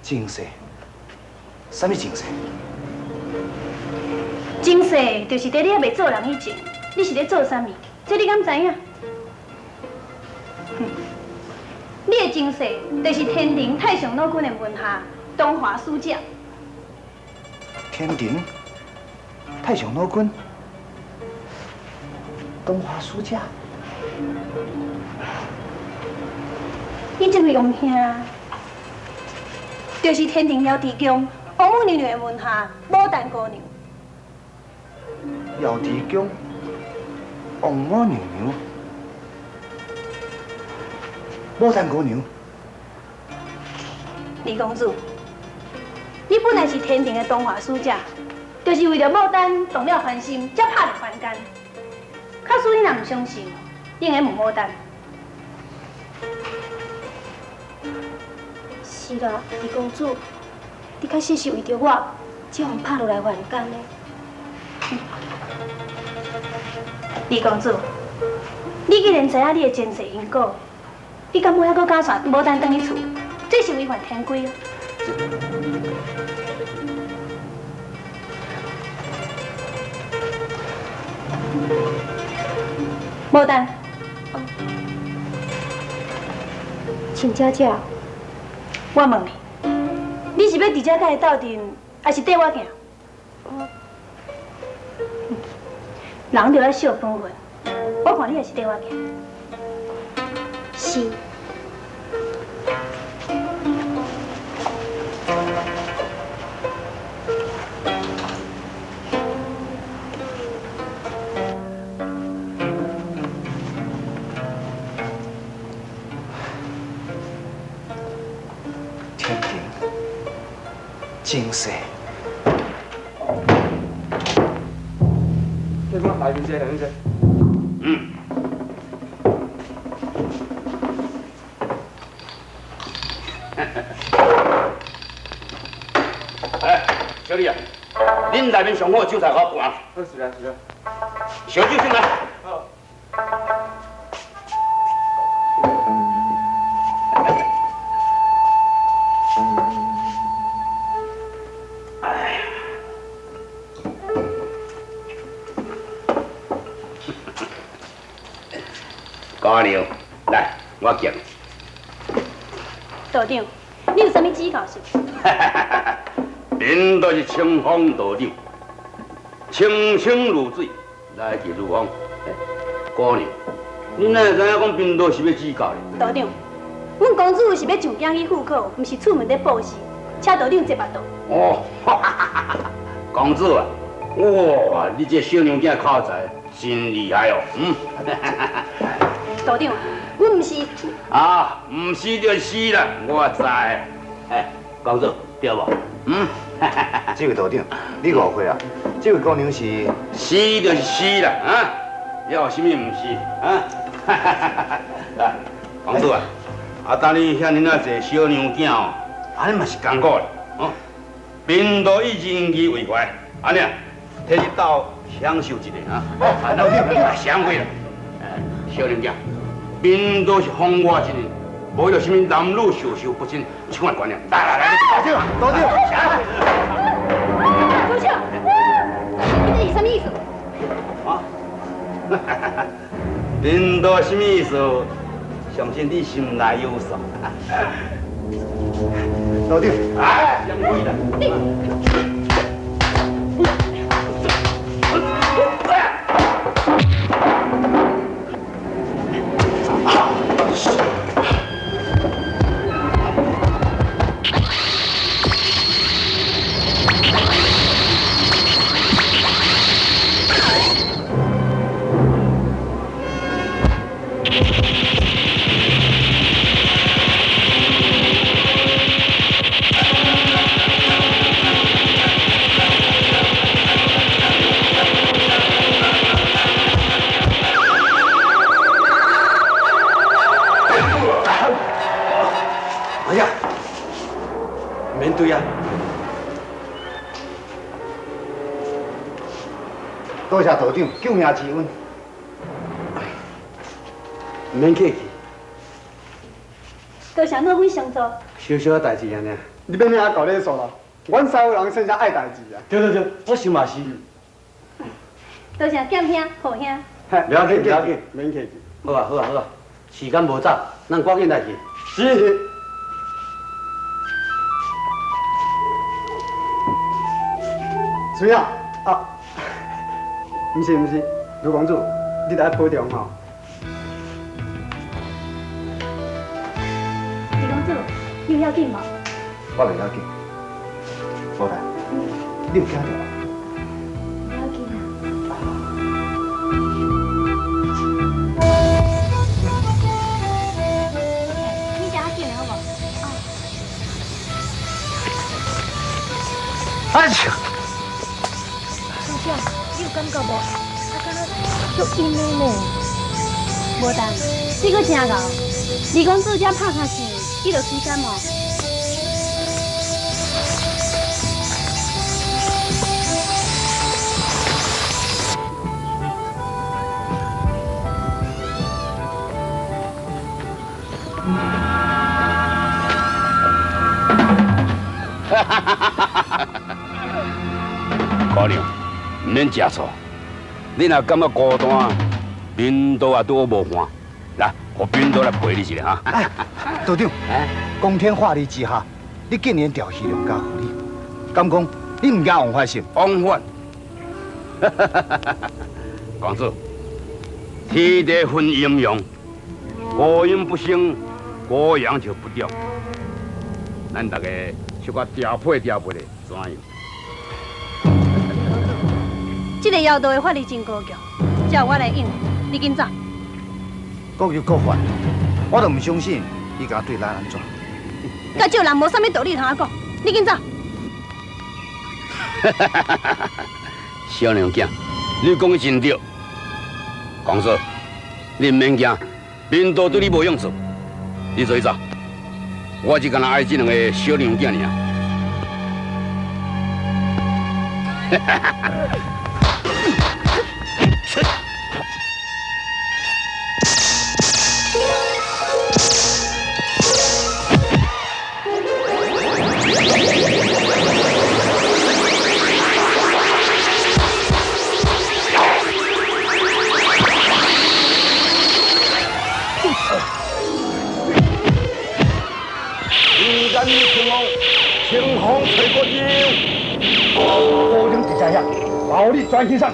前世，啥物前世？前世就是伫你犹未做人彼前，你是咧做啥物？这你敢知影？哼，你的前世就是天庭太上老君的门下东华使者。天庭太上老君，东华使者。你这位王兄，就是天庭瑶池宫王母娘娘的门下牡丹姑娘。瑶池宫王母娘娘，牡丹姑娘。李公子，你本来是天庭的东华使者，就是为了牡丹动了凡心，才拍入凡间。假使你若毋相信，应该问牡丹。是啦，二公主，你确实是为著我，才予拍落来凡间的。二公主，你既然知影你的前世因果，你敢有犹阁敢带牡丹转去厝？这是违反天规哦。牡丹，亲姐姐。我问你，你是欲伫遮佮伊斗阵，还是缀我行？人著爱惜本分，我看你也是缀我行。是。天庭，前世。这个来面先，来面先。嗯。哎，小李啊，恁内面上好的酒菜给我搬。是啊，是啊。烧酒先来。好。姑娘，来，我敬。道长，你有啥物指教是？恁都是清风道长，清清如水，来去如风。姑娘，恁哪会知影讲贫道是欲指教咧？道长，阮公主是欲上京去赴考，毋是出门咧报时，请道长这巴肚。哦，公主啊，哇，你这小娘囝口才真厉害哦，嗯。道长，阮毋是。啊，毋是就是啦，我知。哎，公主对无？嗯。这位道长，你误会啊，这位姑娘是。是就是是啦，啊，了有啥物毋是啊？来，公主啊，啊，等你遐尔啊济小娘囝哦，按呢嘛是艰苦啦，哦。贫道以仁义为怀，按呢，替你斗享受一下啊。好，道长，相会啦。小娘囝，贫道是风外之人，无论啥物男女授受不亲，这款观念。来来来，道长，道长，道长，你这是啥物意思？啊？贫道啥物意思？相信你心内有数。道長，哎，先開啦。哎呀，免對啊！多謝道長救命之恩。毋免客氣，多謝老君相助。小小仔代誌按呢。你免遐搞禮數啦，阮所有人算啥愛代誌啊？對對對，我想嘛是。多謝劍兄、虎兄。不要緊，不要緊，免客氣。好啊好啊好啊，時間無早，咱趕緊來去。是。水啊，啊，毋是毋是，盧公主，你得愛保重吼。二公主，你有要緊無？我袂要緊。無代，你有驚著無？袂要緊啊。你食較緊的好無？哎呀！師姐，你有感覺無？啊，敢若足陰的呢。無代，你閣真𠢕。二公主這拍卡糋，你就水感無？姑娘，毋免食醋。你若感覺孤單，貧道也拄好無伴，來，予貧道來陪你一下哈。哎，道長，光天化日之下，你竟然調戲良家婦女，敢講你毋驚枉法心？枉法？公子，天地分陰陽，孤陰不生，孤陽就不長。咱大家小可調配調配咧，怎樣？這個妖道的法力真高強，才由我來應付。你緊走。各有各法，我都毋相信伊敢對咱按怎。佮這人無啥物道理通我講，你緊走。小娘囝，你講得真對。公子，你毋免驚，貧道對你無用處。你做去走，我只干焦愛這兩个小娘囝爾。清風吹過腰，高中直在遐，保你全身上。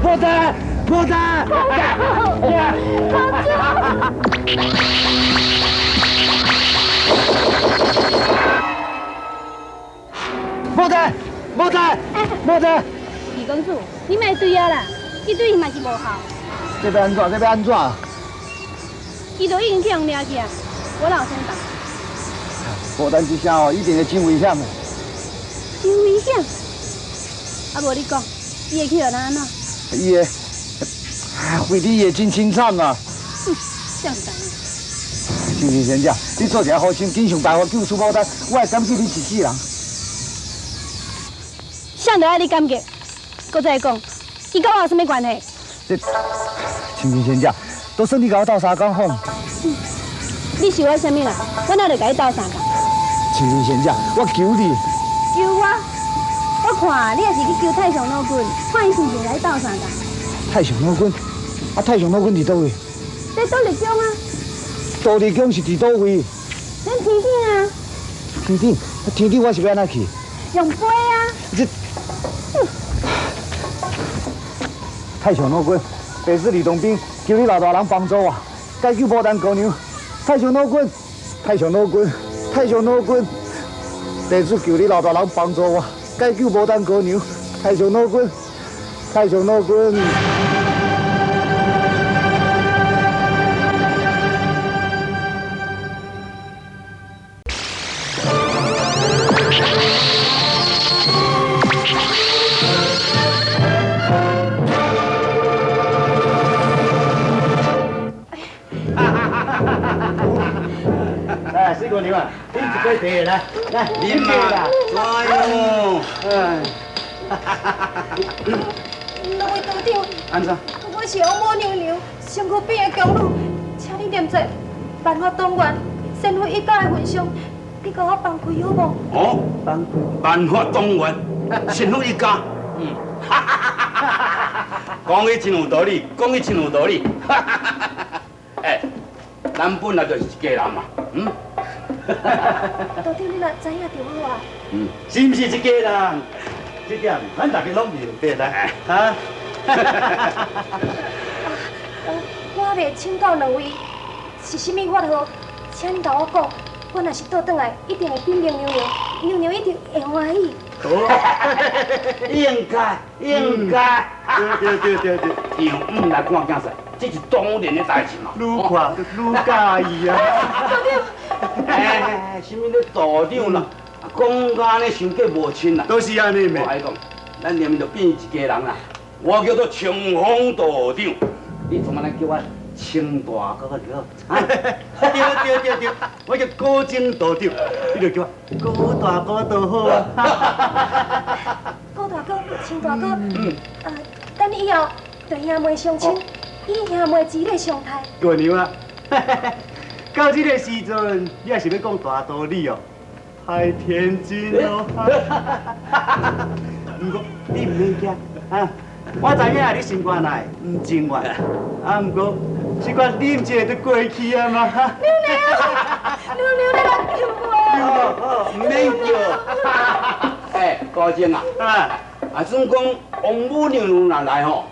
牡丹，牡丹，牡丹，牡丹，牡丹。二公主，你莫对啊啦，你对伊嘛是无效。这欲按怎？这欲按怎？伊都已经去予人掠去啊，我哪有啥办？牡丹这声哦，一定会真危险的。真危险！啊，无你讲，伊会去予人按怎？伊会，为你会真凄惨啊！哼，谁毋知影？青青仙姐，你做一个好心，紧想办法救出牡丹，我会感激你一世人。谁都爱你感激？阁再讲，伊佮我有啥物关系？这青青仙姐，都算你共我斗相共好。你是我啥物啦？我哪会共你斗相共？青青仙姐，我求你。求我？我看你也是去求太上老君，看伊是毋是会共你斗相共。太上老君？啊，太上老君伫佗位？伫土地公啊。土地公是伫佗位？咱天顶啊。天顶？天顶我是欲按怎去？用飞啊。这。太上老君，弟子李洞宾，求你老大人帮助我，解救牡丹姑娘。太上老君，太上老君，太上老君，弟子求你老大人帮助我，解救牡丹姑娘。太上老君，太上老君。来，水姑娘啊，饮一杯茶来，来，饮嘛，怎样？哎，两位道长，按怎？我是王母娘娘身躯边的宫女，请你念在万法同源、仙佛一家的份上，你共我放开好无？哦，放开，万法同源，仙佛一家，嗯，讲得真有道理，讲得真有道理。哎，咱本来就是一家人嘛，嗯。道长，你若知影就好啊。嗯，是毋是一家人？这点咱大家拢明白啦，哈。我袂请教两位是啥物法号，请恁共我讲。我若是倒转来，一定会禀明娘娘，娘娘一定会欢喜。应该，应该。对对对对。丈母来看囝婿，这是当然的代志嘛。愈看就愈佮意啊。道长。哎，啥物咧道长啦？讲甲按呢，伤过无亲啦。都是按呢咩？我爱讲，咱连面就变一家人啦。我叫做清风道长，你怎么来叫我清大哥就好？对对对对，我叫高精道长，你就叫我高大哥就好啊。高大哥、清大哥，等以后对兄妹相亲，以兄妹之礼相待。姑娘啊，到这个时阵，你还是欲讲大道理哦？太天真咯！毋过你毋免惊啊，我知影你心肝内毋情愿，啊，毋过这款忍一下就过去啊嘛。娘娘，娘娘，你来救我！好，好，毋免叫。哎，高精啊，啊，算讲王母娘娘若来吼，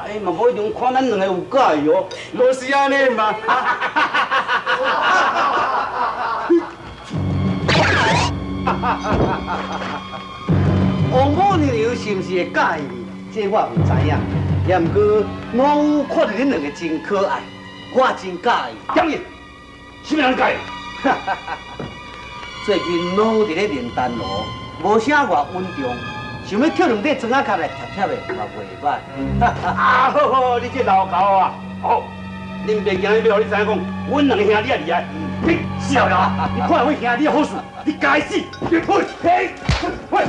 哎嘛无一定看咱两个有佮意哦，就是按呢嘛。王母娘娘是毋是会佮意你？这我毋知影。也毋过老夫看著恁两个真可爱，我真佮意。当然，啥物人佮意？最近老夫伫咧炼丹炉，无啥外稳重，想欲捡两块砖仔壳来贴贴的，嘛袂歹。啊，好好，你这老狗啊，好，恁爸今日欲予你知影讲，阮两个兄弟仔厉害。你笑啦！你看阮兄弟好事，你该死！你呸！嘿，喂！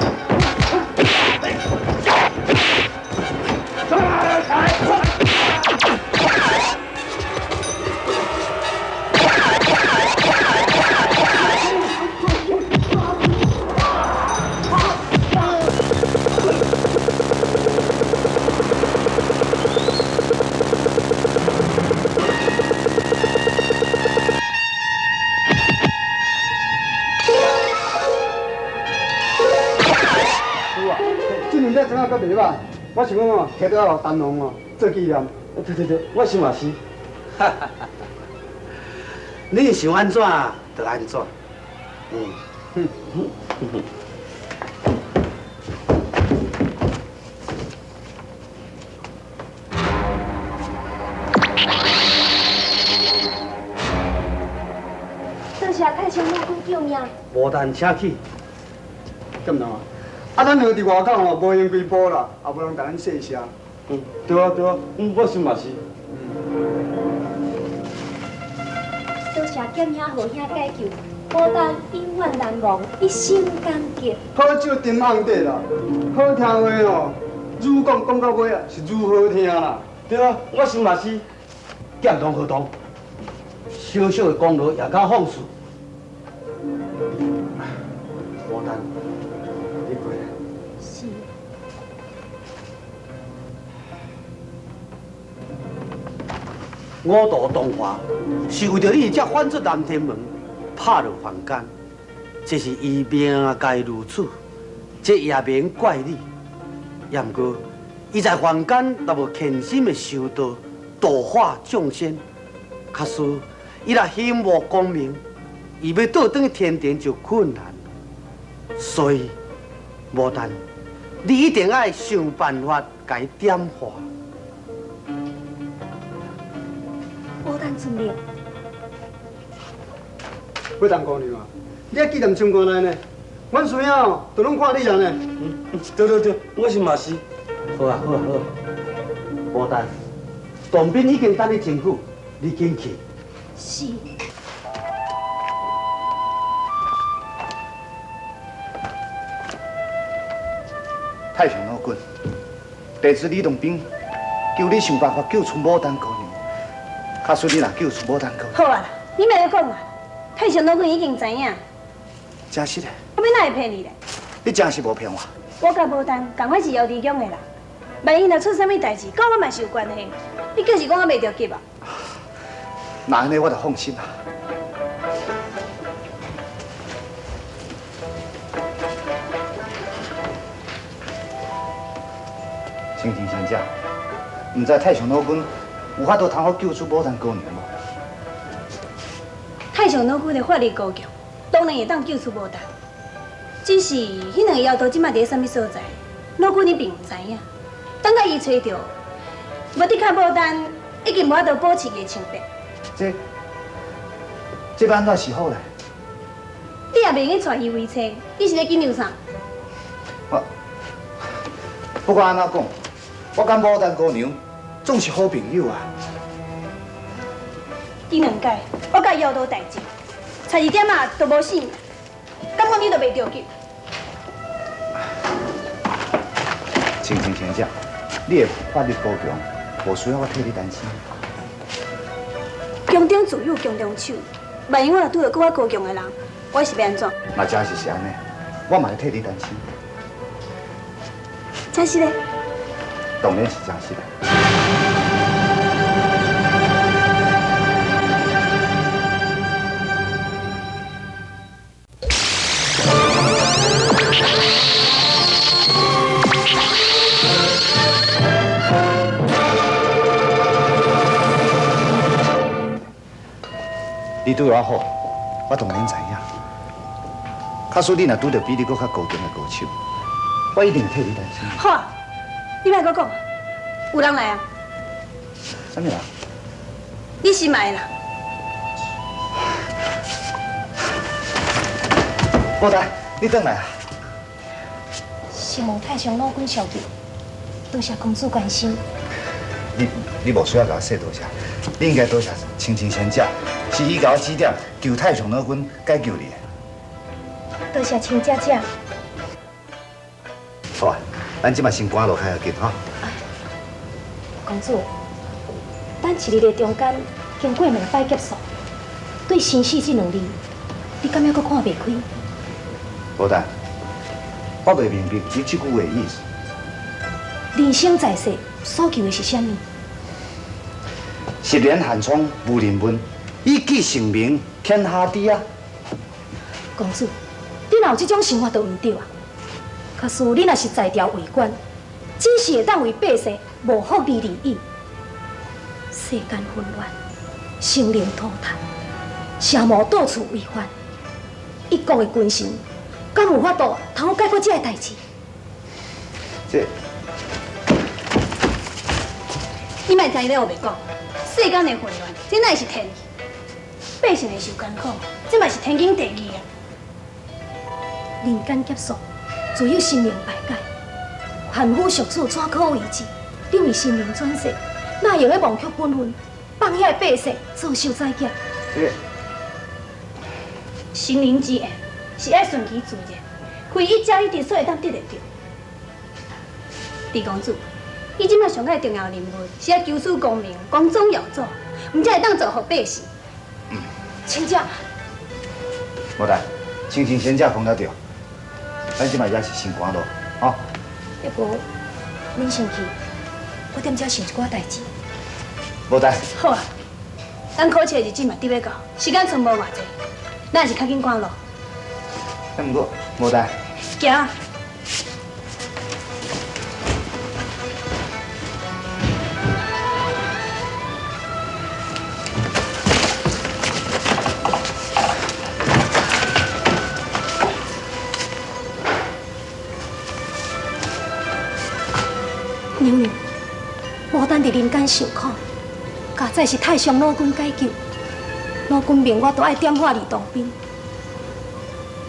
这两块砖仔阁袂歹。我想讲哦，摕倒来予丹王哦做纪念。对对对，我想嘛是。你想按怎就按怎。嗯。多谢太上老君救命。无但请去。敢若啊？啊，咱两个伫外口吼，无闲几步啦，也无人共咱说声。嗯，对啊对啊，我想嘛是。多谢剑兄好兄解救，牡丹永远难忘，一生感激。好酒沉瓮底啦，好听话哦，愈讲讲到尾啊，是愈好听啦。对啊，我想嘛是。剑同合同，小小的功劳也敢放肆。牡丹，你过来。是。五道东华是为著你才反出南天门，拍落凡间，这是伊命该如此，这也免怪你。也毋过，伊在凡间若无虔心的修道，度化众生，假使伊若心无光明，伊欲倒转去天庭就困难。所以，牡丹，你一定爱想办法共伊点化。牡丹遵命。牡丹姑娘啊，你还记念心肝内呢？阮孙仔哦，都拢看你啊呢。对对对，我是嘛是。好啊好啊好啊，牡丹，当兵已经等你真久，你紧去。是。太上老君，弟子李洞宾，求你想办法救出牡丹姑娘。假使你若救出牡丹姑娘，好啊，你莫阁讲啊，太上老君已经知影。真实的？我欲哪会骗你咧？你真是无骗我。我佮牡丹仝款是瑶池宫的人，万一若出啥物代志，佮我嘛是有关系。你就是讲我袂著急啊？那按呢，我就放心啦。青青小姐，毋知太上老君有法度通好救出牡丹姑娘无？太上老君的法力高强，当然会当救出牡丹。只是彼两个妖道这摆伫咧啥物所在，老君你并毋知影。等到伊揣著，无的确牡丹已经无法度保持伊的清白。这欲按怎是好咧？你也袂用去带伊回车，你是咧紧张啥？我不管按怎讲，我佮牡丹姑娘总是好朋友啊。顶两摆我佮妖道大战，差一点仔都无性命，敢讲你都袂著急？青青小姐，你的法力高强，无需要我替你担心。宫中自有宫中手，万一我若拄著阁较高强的人，我是欲按怎？若真是是按呢，我嘛会替你担心。真实的？当然是真实的。你对我好，我当然知影。假使你若拄著比你阁较高强的高手，我一定会替你担心。好啊，你莫阁讲，有人来啊！啥物人？你心爱的人。牡丹，你转来啊！承蒙太上老君相救，多谢公主关心。你无需要共我说多谢，你应该多谢青青仙姐，是伊共我指点，求太上老君解救你的。多谢青姐姐。好啊，咱这摆先赶落较要紧哈。公主，咱一日的中间经过两摆劫数，对生死这两字，你敢犹阁看袂开？牡丹，我袂明白你这句话的意思。人生在世，所求的是啥物？十年寒窗无人问，一举成名天下知啊！公主，你若有这种想法就毋对啊。假使你若是在朝为官，只是會當為百姓謀福利而已。世間混亂，生靈塗炭，邪魔到處為患，一國的君臣，敢有法度通好解決這个代誌？這，你莫聽伊咧烏白講，世間的混亂，這哪會是天意？百姓會受艱苦，這嘛是天經地義啊！人間劫數，自有神靈排解。凡夫俗子怎可為之？你為神靈轉世，哪會用得忘卻本分，放遐个百姓遭受災劫？這神靈之言是愛順其自然，非一朝一夕所會當得會著。李公子，伊這擺上蓋重要任務是愛求取功名，光宗耀祖，毋才會當造福百姓。親家，無代，親像仙姐講得對，咱這擺也是先趕路，吼。抑無，恁先去，我踮遮想一寡代誌。無代。好啊，咱考試的日子嘛佇欲到，時間賰無偌濟，咱還是較緊趕路。啊，毋過無代。行。娘娘，牡丹佇人間受苦，佳哉是太上老君解救。老君命我都愛點化呂洞賓。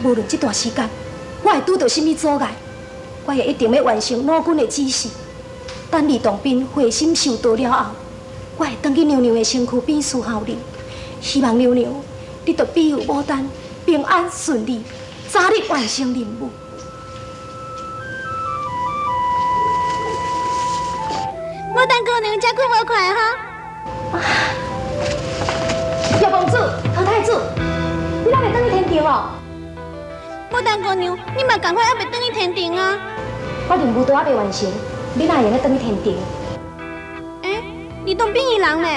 無論這段時間我會拄著啥物阻礙，我也一定欲完成老君的指示。等呂洞賓回心修道了後，我會轉去娘娘的身軀邊侍候你。希望娘娘你著庇佑牡丹平安順利，早日完成任務。牡丹姑娘，這久無看哈！葉公子、陶太子，你哪袂轉去天庭哦？牡丹姑娘，你嘛仝款猶袂轉去天庭啊？我任務都猶未完成，你哪會用得轉去天庭？欸，呂洞賓伊人呢？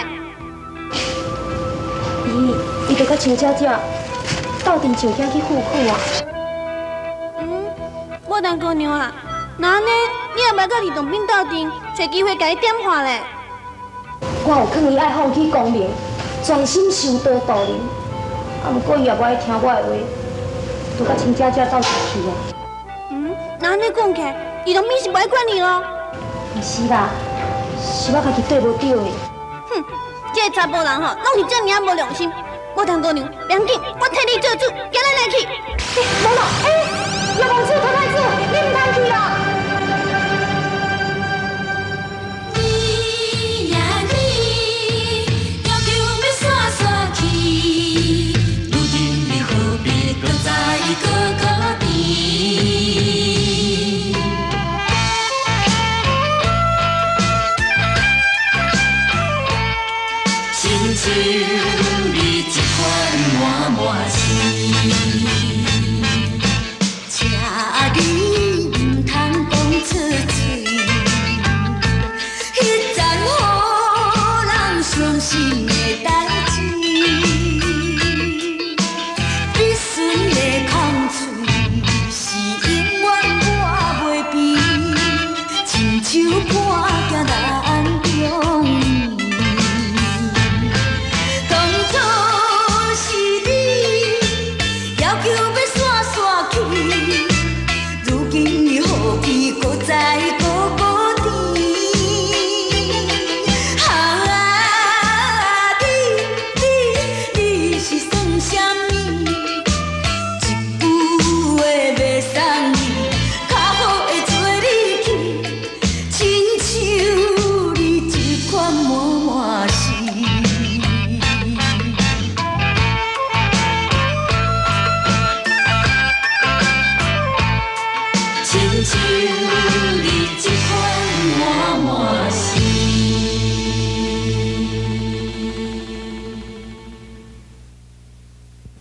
伊就佮親姐姐鬥陣上京去赴考啊。嗯，牡丹姑娘啊，那按呢，你也袂佮呂洞賓鬥陣，揣機會共伊點化咧？我有勸伊愛放棄功名，專心修道度人，啊，毋過伊也無愛聽我的話，就佮親姐姐鬥陣去啊。嗯，那按呢講起來，呂洞賓是無愛管你囉？毋是啦，是我家己對無著的。哼，這個查埔人吼，攏是這爾仔無良心。牡丹姑娘，袂要緊，我替你做主，行咱來去。欸，無啦，欸，葉公子、陶太子，你毋通去啦！你呀你，要求欲煞煞去，如今你何必閣再閣閣甜？親像你這款滿滿心，請你毋通講出嘴，彼欉予人傷心的代誌，必顺的空喙是永遠抹袂平，親像破镜难中圆。當初是你要求欲煞煞去，如今你何必閣再閣閣甜？啊，你你你是算啥物？一句話袂送你，較好會做你去，親像你這款滿滿心。親像你這款滿滿。